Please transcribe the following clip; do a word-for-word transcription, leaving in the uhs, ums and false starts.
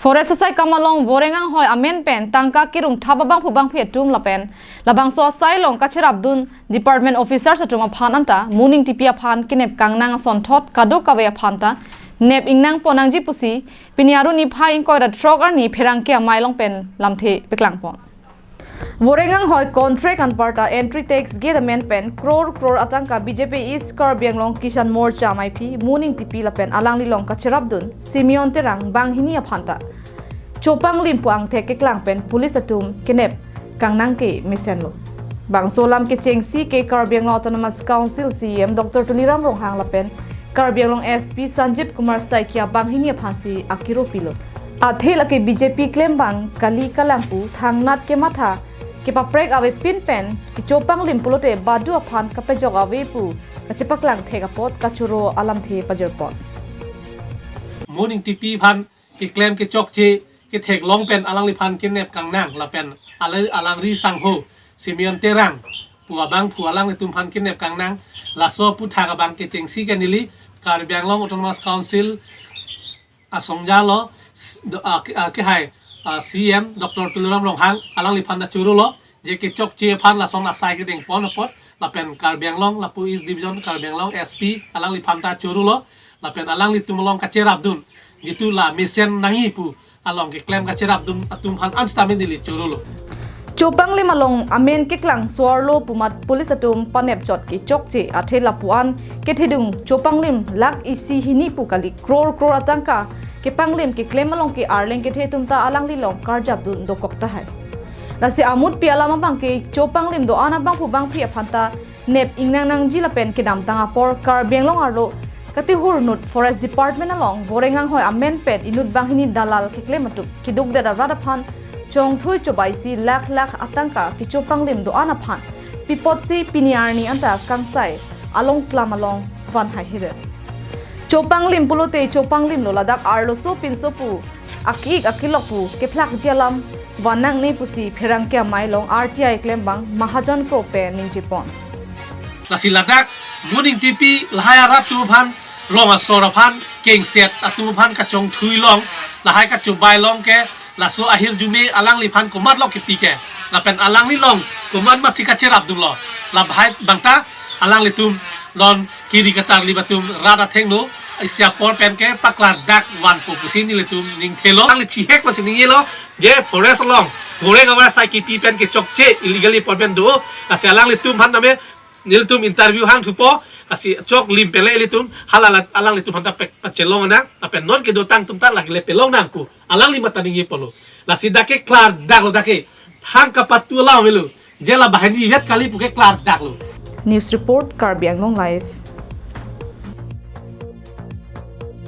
Forest asai kam along Voreng Anghoi amen pen tangka kerung thap abangphu bangphi atum lapen labangso asai along kacherapdun department officers atum aphan anta Mo Ningtipi aphan kenep kangnang asonthot kadokave aphan ta nep ingnang pon nangji pusi pini Aru niphai ingkoi ra throk arni pherangke amei along pen lamthe paklangpon. Voreng Anghoi contract anparta entry tax gate amen pen crore crore atangka B J P East Karbi Anglong Kisan Morcha amaiphi Mo Ningtipi lapen alangli along kacherapdun Simeon Terang banghini aphan ta chopanglim pu angthek keklang pen police atum kenep kangnang ke mesenlo. Bangso alam kechengsi ke Karbi Anglong Autonomous Council C E M Doctor Tuliram Ronghang lapen Karbi Anglong S P Sanjib Kumar Saikia banghini aphansi akiro pilo. Athe lake B J P klembang kali kalang pu thangnat kematha kepaprek avepin pen kechopanglim pulote badu aphan kapejok ave pu kachepaklang thek apot kachoro alamthe pajirpon. Mo Ningtipi aphan keklem kechokche ketheklong pen alangliphan kenep kangnang lapen alangri sangho Simeon Terang pu abangphu alanglitum aphan kenep kangnang. Laso aputhak abang kechengsi ke neli Karbi Anglong Autonomous Council asongja lo, kehai C E M Doctor Tuliram Ronghang alangliphan ta chorolo, je kechokche aphan lason asai kedengpon apot lapen Karbi Anglong lapu East Division Karbi Anglong S P alangliphan ta chorolo lapen alanglitum along kacherapdun jitu la mesen nangji pu along keklem kacherapdun atum aphan anstami neli chorolo. Chopanglim along amen keklang suarlo pu amat police atum panepchot kechokche athe lapu-an kethedung chopanglim lakh isi hini pu kali crore crore atangka kepanglim keklem along ke arleng kethe atum ta alangli along karjapdun dokok tahai. Lasi amutpi alam abang ke chopanglim do-an abangphu bangphi aphan ta nep ingnang nangji lapen kedamtang apor Karbi Anglong arlo katehur inut Forest Department along Voreng Anghoi amen pen inut banghini dalal keklem atum keduk det arat aphan chongthui chobaisi lakh lakh atangka kechopanglim do-an aphan pi apotsi pini arni anta kangsai along klam along van haihedet. Chopanglim pulote chopanglim lo, ladak arloso pinso pu aki-ik akilok pu kephlakji alam van nangne pusi pherangke amei along R T I klembang Mahajon Krope ningjepon. Lasi ladak Mo Ningtipi lahai arat atum aphan, rong asor aphan, kengset atum aphan kachongthui along, lahai kachobai along ke laso ahirjume alangliphan komat lo kipi ke lapen alangli along komat masi kacherapdunlo, labahai abang ta alanglitum non kiri katarlip atum rat athengno isi apor pen ke paklardak vanpo pusi nelitum ningthelo. Alangli chihek masi ningjelo je forest along Voreng Anghoi asai kipi pen kechokche illegally appointment do, lasi alanglitum aphan tame nelitum interview hangthupo, lasi choklim pele ilitum hala alanglitum aphan ta pek pachelong nang lapen non kedotang atum ta lake le pelong nang pu alangli mata ningjepolo. Lasi dak ke klardaklo, dak ke thang kapatu alam avelo, je labahai ni vet kali pu ke klardaklo. News report, Karbi Anglong Live.